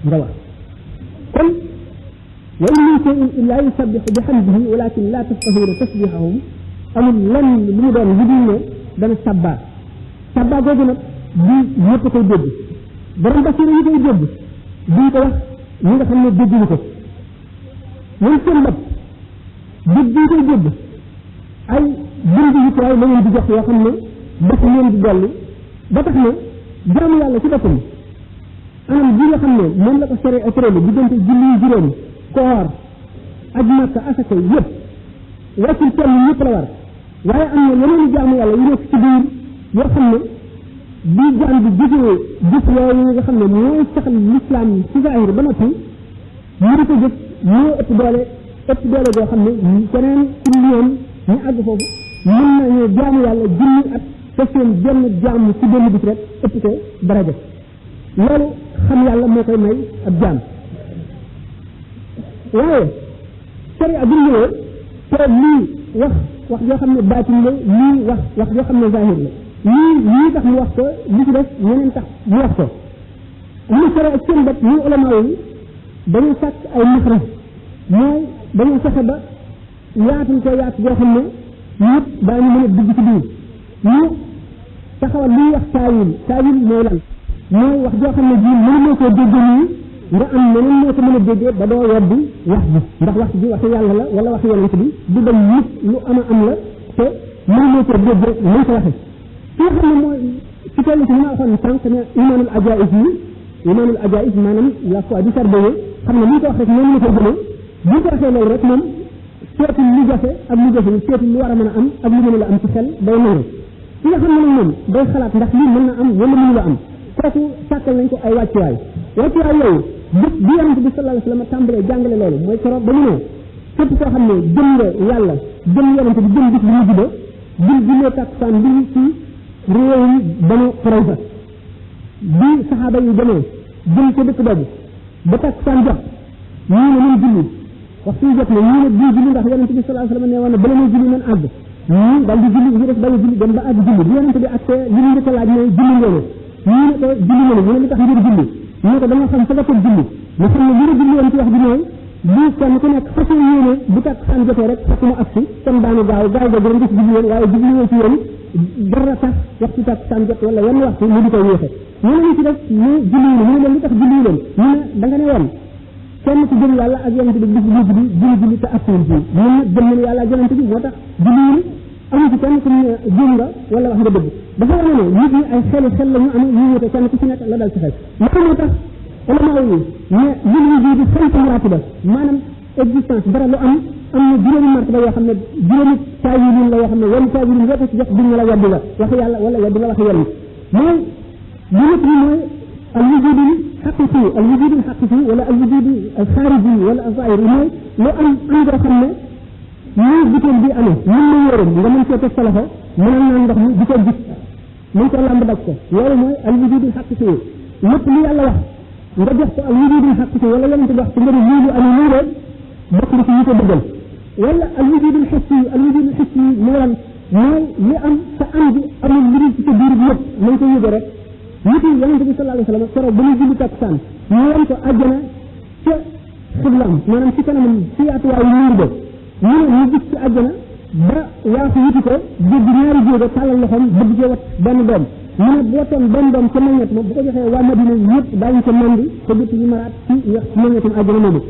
nga wax kon wa in min shay'in illa yusabbihu bihamdihi walakin la tafqahuna tasbihahum amul lenn lu mu doon lu dul ne dana sabba googu nag di ñëpp koy dégg borom basira yi koy dégg duñ ko wax ñi nga xam ne dégguñu ko ñoom seen bopp dégg bi koy dégg ay bind yu tooy la leen di jox yoo xam ne daf leen di dolli ba tax na jaamu yàlla ci boppam anam bi nga xam ne moom la ko sere tërale diggante julli juróom koor aj Makka asaka yëpp wàccul kenn ñëpp la war waaye am na yeneen jaamu yàlla yu nekk ci biir yoo xam ne bi jaam bi jëfee jëf yooyu nga xam ne mooy saxal l'islam ci zahir ba noppi ñu di ko jëf moo ëpp doole goo xam ne keneen ci ñoom ñu àgg foofu mën nañu jaamu yàlla junni at te seen benn jaam ci benn bis rek ëpp ko daraja loolu xam yàlla moo koy may ab jaam waaye sharia bi ñëwee te lii wax joo xam ne baatin la lii wax joo xam ne zahir la lii tax mu wax ko li ci def ñeneen tax mu wax ko ñu sharia ak seen bopp ñu ulama yi dañu sàkk ay maxraj mooy dañu fexe ba yaatul ko yaat goo xam ne ñëpp daañu mën a dugg ci biir ñu taxawal liy wax taawil mooy lan mooy wax joo xam ne ji mënuloo koo déggee nii nga am leneen moo ko mën a déggee ba doo weddi wax ji ndax wax ji waxi yàlla la wala waxi yonent bi du dem nit lu am la te mënuloo koo déggee mën ko waxe ki nga xam ne mooy ci toll ci ma waxoon sànq ne imaanul ajaïs maanaam la foi du cerveau xam ne li ñu ko wax rek noonu la koy jëlee bu ñu ko waxee loolu rek moom seetul lu jafe ak lu jafe seetul lu war a mën a am ak lu mën a am ci xel day nangu ki nga xam ne nag moom day xalaat ndax lii mën na am wala mënu la am kooku sàkkal nañ ko ay wàccuwaay yooyu bi yonent bi sallallahu alayhi wa sallam tàmbalee jàngale loolu mooy keroog ba mu ne képp koo xam ne gëm nga yàlla gëm yonent bi gëm bis bi mujj ba bul jullee takkusaan bi ci réew yi Banu Qurayza bi saxaaba yi demee jëm ca dëkk boobu ba takkusaan jot ñii ne nañ julli waxtu jot na ñii ne bii julli ndax yonent bi sallallahu alayhi wa sallam ne woon na bala muy julli nañ àgg ñii daal di julli ñu def bàyyi julli dem ba àgg julli bi yonent bi accès li ñu njëkk a laaj mooy julli ngeen ñii ne ko julli ngeen ñu ne li tax ngir julli ñu ne ko dañoo xam fa nga teg julli ñu xam ne li nga julli woon ci wax bi mooy lii kenn ku nekk fas yéene bu takkusaan jotee rek fekk mu agsi kon daanu gaaw ga gërëm gis julli woon waaye julli woon ci yéen dara tax waxtu takkusaan jot wala wenn waxtu mu di ko yéexe ñu ne ñu ci def ñu julli ñu ne leen li tax julli leen ñu ne da nga ne woon kenn ci gëm yàlla ak yonent bi bis bu mujj bi julli te agsiwul ji ñun nag gëm nañu yàlla ak yonent bi moo tax julli amu ci kenn ku ne juum nga wala wax nga dëgg dafa wane ne nit ñi ay xel la ñu amee ñu wute kenn ku ci nekk la dal ci xel loolu moo tax ulama yi ne lil wujudi xamsa maratiba maanaam existence dara lu am na juróomi martaba yoo xam ne juróomi taawilin la yoo xam ne wenn taawilin boo ko ci jox duñ la weddi la waxi yàlla wala weddi la waxi yàlla mooy bu nit ñi mooy al wujudi xaqiqi wala al wujudi al xaariji wala al zahiri mooy lu am goo xam ne ñuy butéel bi amee mën na yóoram nga mën cee teg sa loxo mënal naan ndox mi di ko gis mën ko làmb daj ko loolu mooy al wujudi xaqiqi lépp lu yàlla wax nga jox ko al wujudi xaqiqi wala yonent bi wax ci nga ne lii lu amee nii rek bokk na ci ñu ko dëggal wala al wujudi xissi mooy li am sa am bi amul lu dul ci sa biir bi yëpp nañ ko yëge rek nit yi yonent bi sallallahu alayhi wa sallam keroog ba muy julli takkusaan ñu wan ko àjjana ca xiblaam maanaam ci kanamam ci yaatuwaayu niir ba ñu ne ñu gis ci àjjana ba waaxu wuti ko jéggi ñaari jéego tàllal loxoom bëgg cee wat benn doom ñu ne boo toon benn doom ca meññet ma bu ko joxee waa Madina ñëpp daañu ko mandi te dëtt ñu maraat ci meññetum àjjana moomu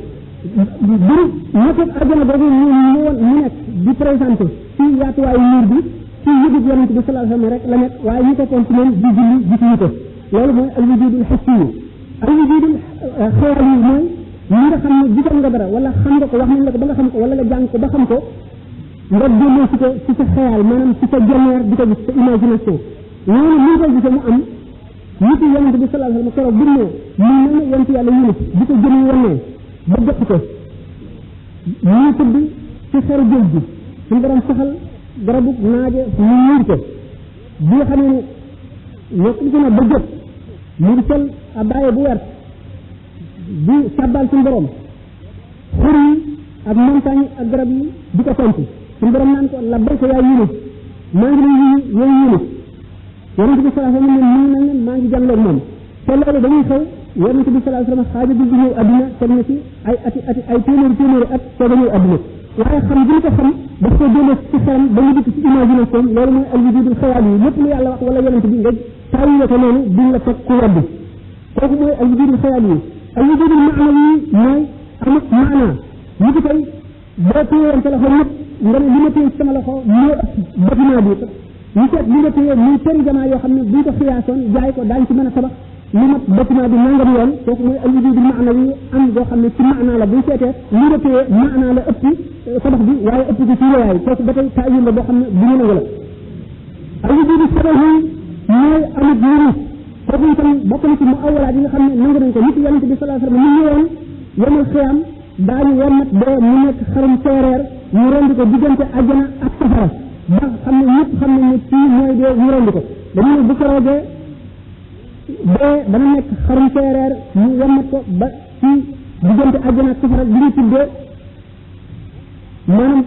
buru ñetteeg àjjana boobu mu nekk di présenté ci yaatuwaayu niir bi ci yëgub yonent bi sallallahu alayhi wa sallam rek la nekk waaye ñu toppoon ci moom di julli gisuñu ko loolu mooy al wujudul hissi al wujudul xeali mooy ñi nga xam ne gisoon nga dara wala xam nga ko wax nañ la ko ba nga xam ko wala nga jàng ko ba xam ko nga delloo ci ko ci sa xeyal maanaam ci sa jonneer di ko gis sa imagination loolu ni nga koy gisee mu am nit yi yonent bi sallallahu alayhi wa sallam keroog bu ne mu ne yonent yàlla Yunus di ko jëmi wonnee ba jot ko ñu tëdd ci xeru géej gi suñu borom saxal garabu naaje ñu muur ko bi nga xam ne nekk ci na ba jot mu ngi sol abaaye bu wert di sabbal suñu borom xur yi ak montagne ak garab yi di ko tontu suñu borom naan ko la bay ko yaa Yunus maa ngi lay yow Yunus yonent bi sallallahu alayhi wa sallam maa ngi jànloog moom te loolu dañuy xew yonent bi sallallahu alayhi wasallam xaaja bi ñëw adduna teg na ci ay téeméeri at soog a ñëw adduna waaye xam bi ñu ko xam daf ko delloo ci xelam ba mu dikk ci imagination loolu mooy al wujudul xayaal yi lépp lu yàlla wax wala yonent bi nga taawile ko noonu duñ la fekk ku weddi kooku mooy al wujudul xayaal yi al wujudul maanawi yi mooy amut maanaa ñu ko tey boo téyewoon sa loxo ñëpp nga ne li ma téye sama loxo moo ëpp bâtiment bi ñu seet li nga téye muy tëri jamaa yoo xam ne buñ ko xiyaasoon jaay ko daañ ci mën a tabax li mat bâtiment bi nangam yoon kooku mooy al wujudul maanawi am boo xam ne ci maanaa la buñ seetee li nga téye maanaa la ëpp tabax bi waaye ëpp ko ci réyaay kooku ba tey taayil la boo xam ne bu ñu nangu la al wujudul sabahi mooy amut yëru kooku itam bokk na ci mu awalaat yi nga xam ne nangu nañ ko nit yonente bi sallallahu alayhi wasallam ñu ñëwoon yemal xiyam daañu wommat ba mu nekk xarum seereer ñu rendi ko diggante àjjana ak safara ba xam ne ñëpp xam ne ne kii mooy dee ñu rendi ko dañu ne bu keroogee dee dana nekk xarum seereer ñu wommat ko ba ci diggante àjjana ak safara bi ñu tuddee maanaam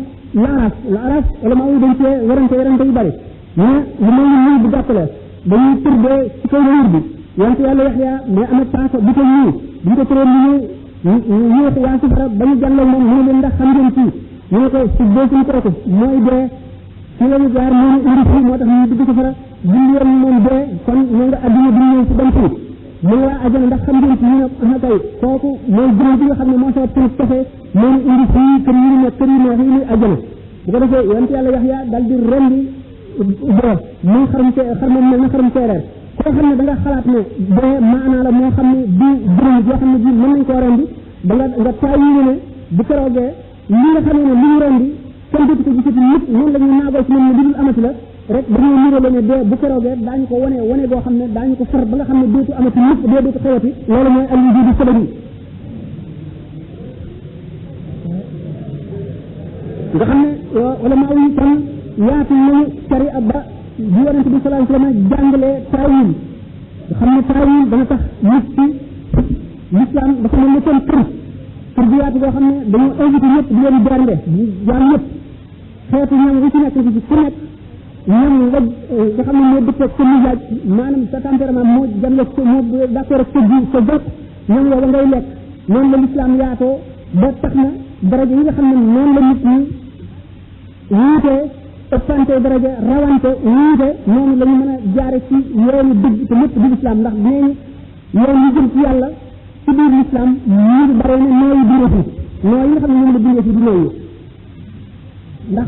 laaraas wala maa ngi dañ cee werante yu bari mais lu mel ni ñuy bu gàttale dañuy tuddee ci kaw wóor bi wante yàlla Yaxya mais am na paaka bi ko ñëw bi ñu ko tëree ñu yéex waa safara ba ñu jàngal moom mu ne leen ndax xam ngeen ci ñu ne ko si dee suñu kooku mooy dee ci la ñu jaar moo ñu indi fii moo tax ñu dugg safara julli yoon moom dee kon ñoo nga adduna bi ñëw si dem fii mu ne waa ajana ndax xam ngeen ci ñu ne ah kay kooku mooy jëmm bi nga xam ne moo sabab suñu kese moo ñu indi fii kër yi ne kër yi neex yi muy ajana bu ko defee yonent yàlla Yaxya dal di rendi dee muy xar moom mel na xarum seereer koo xam ne da nga xalaat ne dee maanaa la moo xam ne du jërëm yoo xam ne ji mën nañ koo rendi da nga taayii ne bu keroogee li nga xamee ne li ñu rendi kenn dootu ko gisati nit noonu la ñuy naagoo ci moom ne li dul amati la rek dañoo nirale ne dee bu keroogee daañu ko wane boo xam ne daañu ko far ba nga xam ne dootu amati nit dee dootu xewati loolu mooy al wujudu sababi nga xam ne wala maa yi kon yaatu nañu sariya ba bi yonente bi sallallahu alayhi wasallam jàngalee taawil nga xam ne taawil dana tax nit ci l'islam dafa mel ne seen kër bu yaatu boo xam ne dañoo invité ñëpp di leen bernde di jaam ñëpp xeetu ñoom wu ci nekk ci ku nekk ñoom nga xam ne moo dëppoo sa misaaj maanaam sa tempérament moo jànge moo d'accord ak sa ji sa jot ñoom yow ngay lekk noonu la l'islam yaatoo ba tax na daraja yi nga xam ne noonu la nit ñi wuutee ëppante daraja rawante wuute noonu la ñu mën a jaare ci yoonu dëgg te lépp di l'islam ndax nee yoon yi jëm ci yàlla ci biir l'islam ñu ngi bare ne nooyu bindeef yi nooy yi nga xam ne ñoom la bindeef yi di nooyu ndax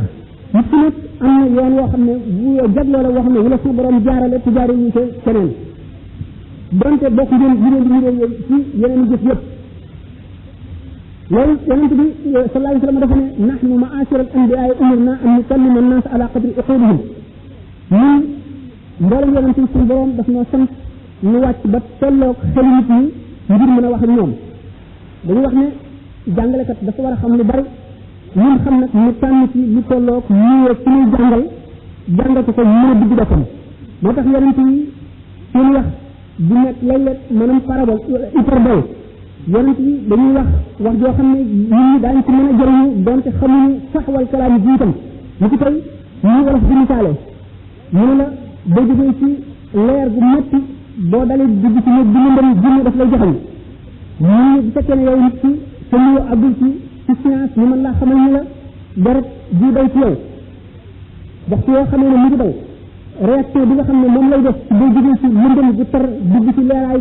nit ki nag am na yoon woo xam ne bu jagloo la woo xam ne wala suñu borom jaarale te jaare ñu ko keneen donte bokk ngeen di ñu ci yeneen jëf yëpp loolu yonent bi sallallahu alayhi wa sallam dafa ne nahnu ma'ashir al-anbiya umirna an nukallima an-nas ala qadri uqulihim ñun mboolem yonent yi suñu borom daf ñoo sant ñu wàcc ba tolloog xelu nit ñi ngir mën a wax ak ñoom dañu wax ne jàngalekat dafa war a xam lu bari ñun xam nag mu tànn ci lu tolloog ñëwee ci muy jàngal ko mën a dugg boppam moo tax yonent yi seen wax di nekk léeg-léeg maanaam parabole hyperbole yonent yi dañuy wax joo xam ne nit ñi daañu ci mën a jëriñu donte xamuñu sax wal kalaam ji itam ñu ci tey ñu wolof di misaale ñu ne la boo jógee ci leer gu métti boo dalee dugg ci néeg bi lëndëm jinne daf lay joxañ ñu bu fekkee ne yow nit ci sa niveau àggul ci science ñu mën laa xamal ni la deret ji day ci yow waxtu yoo xamee ne mu ngi daw réaction bi nga xam ne moom lay def boo jógee ci lëndëm gu tar dugg ci leeraay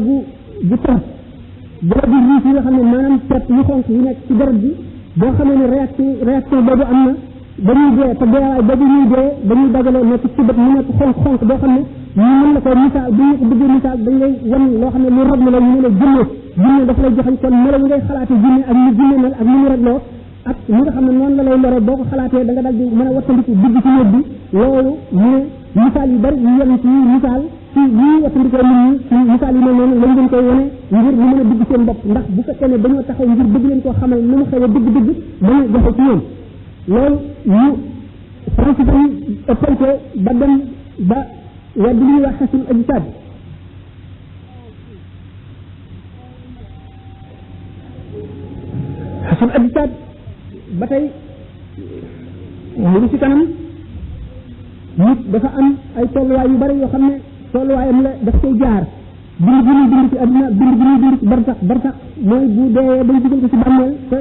gu tar deret bi riis yi nga xam ne maanaam pet yu xonk yi nekk ci deret bi boo xamee ne réaction boobu am na dañuy dee te deewaay boobu ñuy dee dañuy dajale nekk ci bët mu nekk xonk boo xam ne ñu mën la ko misaal bu ñu ko bëggee misaal dañ lay wan loo xam ne lu raglu la ñu ne la jinne daf lay joxañ kon melo yi ngay xalaatee jinne ak ni jinne mel ak ni mu ragloo ak li nga xam ne noonu la lay lore boo ko xalaatee da nga dal di mën a wattandiku dugg ci néeg bi loolu ñu ne misaal yu bari yu yem ci misaal ci ñii wattandikoo nit ñi ci misaal yi mel noonu lañ leen koy wane ngir ñu mën a dugg seen bopp ndax bu fekkee ne dañoo taxaw ngir bëgg leen koo xamal nu mu xewee dëgg-dëgg dañu joxe ci ñoom loolu ñu français yi ëppal ko ba dem ba wedd li ñuy wax xasul ajsaad xasul ajsaad ba tey mu ngi ci kanam nit dafa am ay tolluwaay yu bari yoo xam ne tolluwaayam la daf koy jaar bind bi ñuy bind ci àdduna bind bi ñuy bind ci barsax barsax mooy bu dee bañ dugal ko ci bàmmeel te